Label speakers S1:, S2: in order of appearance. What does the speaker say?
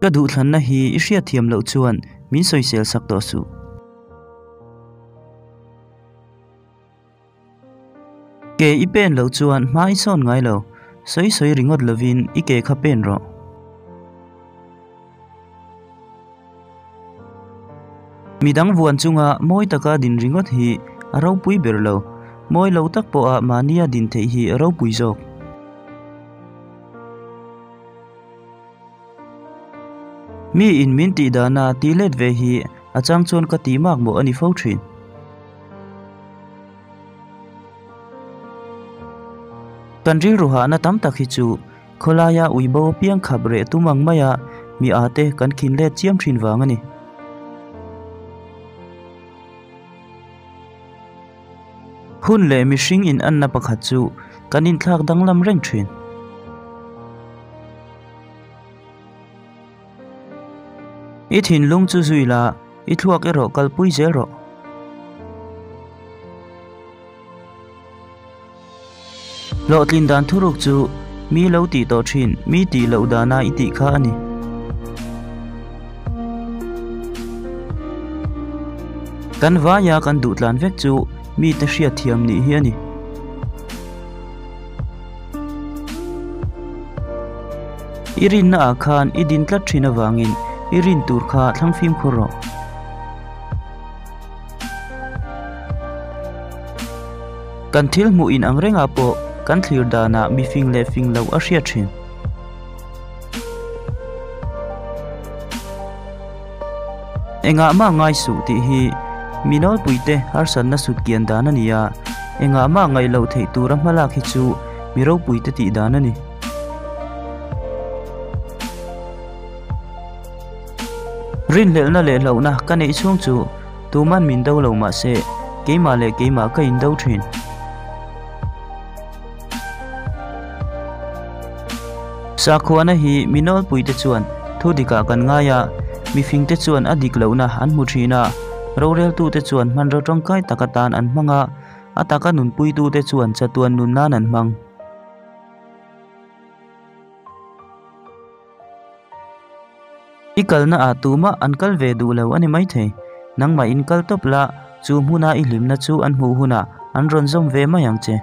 S1: Ka duhthlanna hi i hriatthiam loh chuan min sawisel sak tawh suh. Ke i pen loh chuan hma i sawn ngai lo, sawi sawi ringawt lovin i ke kha pen rawh. Midang vuan chunga mawi taka din ringawt hi a ropui ber lo, mawi lo tak pawha mahnia din theih hi a ropui zawk. Mi in min tih dana ti let ve hi a chang chuan ka tih mak mawh a ni fo thin. Kan rilru hahna tam tak hi chu khawlaia ui bo apiang khap reh tum ang maia mi â te kan khin let chiam thin vang a ni. Hun leh mihring inanna pakhat chu kan inthlak danglam reng thin. I thinlung chu zui la, i thluak erawh kalpui zel rawh. Hlawhtlin dan thuruk chu mi lo tih tawh thin, mi tih loh dana i tih kha a ni. Kan vaia kan duh tlan vek chu mite hriatthiam nih hi a ni. I rinna ah khan i din tlat thin avangin i rin tur kha thlang fimkhur rawh. Kan thil hmuh in ang rengah pawh kan thlir danah mi fing leh fing lo a hriat thin. Engah mah ngai suh tih hi mi nawlpuite harsatna sut kian dan a ni a, engah mah ngaih loh theih tura hmalak hi chu mi ropuite tih dan a ni. Rinhlelhna leh hlauhna ka neih chhung chu tuman min do lo mah se, keimah leh keimah ka indo thin. Sakhuana hi mi nawlpuite chuan thu dikah kan ngai a, mifingte chuan a dik lohna an hmu thin a, roreltute chuan hmanraw tangkai tak atan an hmang a, a taka nunpuitute chuan chatuan nun nan an hmang. I kalna ah tumah an kal ve duh lo a ni maithei. Nangmah in kal tawp la, chu hmuna i hlimna chu an hmuh hunah an rawn zawm ve mai ang che.